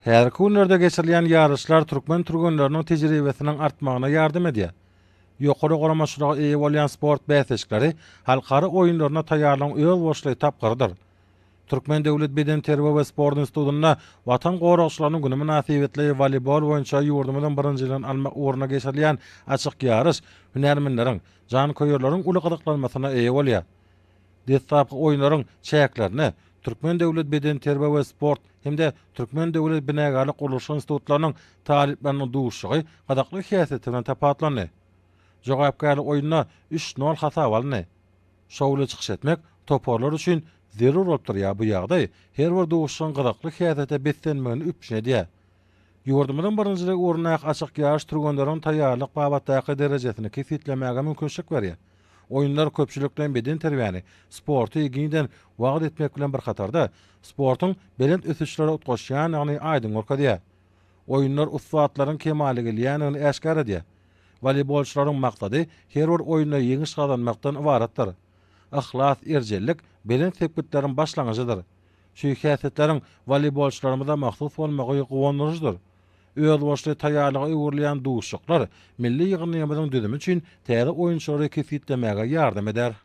Häzirki günlerde geçirilýän ýaryşlar türkmen türgenleriniň tejribesiniň artmagyna ýardam edýär. Ýokary guramaçylyga eýe bolýan sport bäsleşikleri halkara oýunlaryna taýýarlygyň özboluşly tapgyrydyr. Türkmen döwlet bedenterbiýe we sport institutynda Watan goragçylarynyň güni mynasybetli woleýbol boýunça ýurdumyzyň birinjiligini almak ugrunda geçirilýän açyk ýaryş hünärmenleriň, janköýerleriň uly gyzyklanmasyna eýe bolýar. Deslapky oýunlaryň çäklerinde Türkmen döwlet bedenterbiýe we sport hem-de Türkmen döwlet binagärlik-gurluşyk institutlarynyň talyplarynyň duşuşygy gyzykly häsiýeti bilen tapawutlandy. Jogapkärli oýunda üç nol hasaba alyndy. Şowly çykyş etmek toparlar üçin zerur bolup durýar, bu ýagdaý her bir duşuşygyň gyzykly häsiýete beslenmegini üpjün edýär. Ýurdumyzyň birinjilik ugrundaky açyk ýaryş türgenleriň taýýarlyk babatdaky derejesini kesgitlemäge mümkinçilik berýär. Oýunlar köpçülikleýin bedenterbiýäni, sporty giňden wagyz etmek bilen bir hatarda, sportuň belent ösüşlere utgaşýandygyny aýdyň görkezýär. Oýunlar ussatlaryň kemala gelýändigini äşgär edýär. Woleýbolçylaryň maksady her bir oýunda ýeňiş gazanmakdan ybaratdyr. Yhlas, erjellik belent sepgitleriň başlangyjydyr. Şu häsiýetleriň woleýbolçylarymyza mahsus bolmagy guwandyryjydyr. Özboluşly taýýarlyga öwrülýän duşuşyklar milli ýygyndymyzyň düzümi üçin täze oýunçylary kesgitlemäge ýardam eder.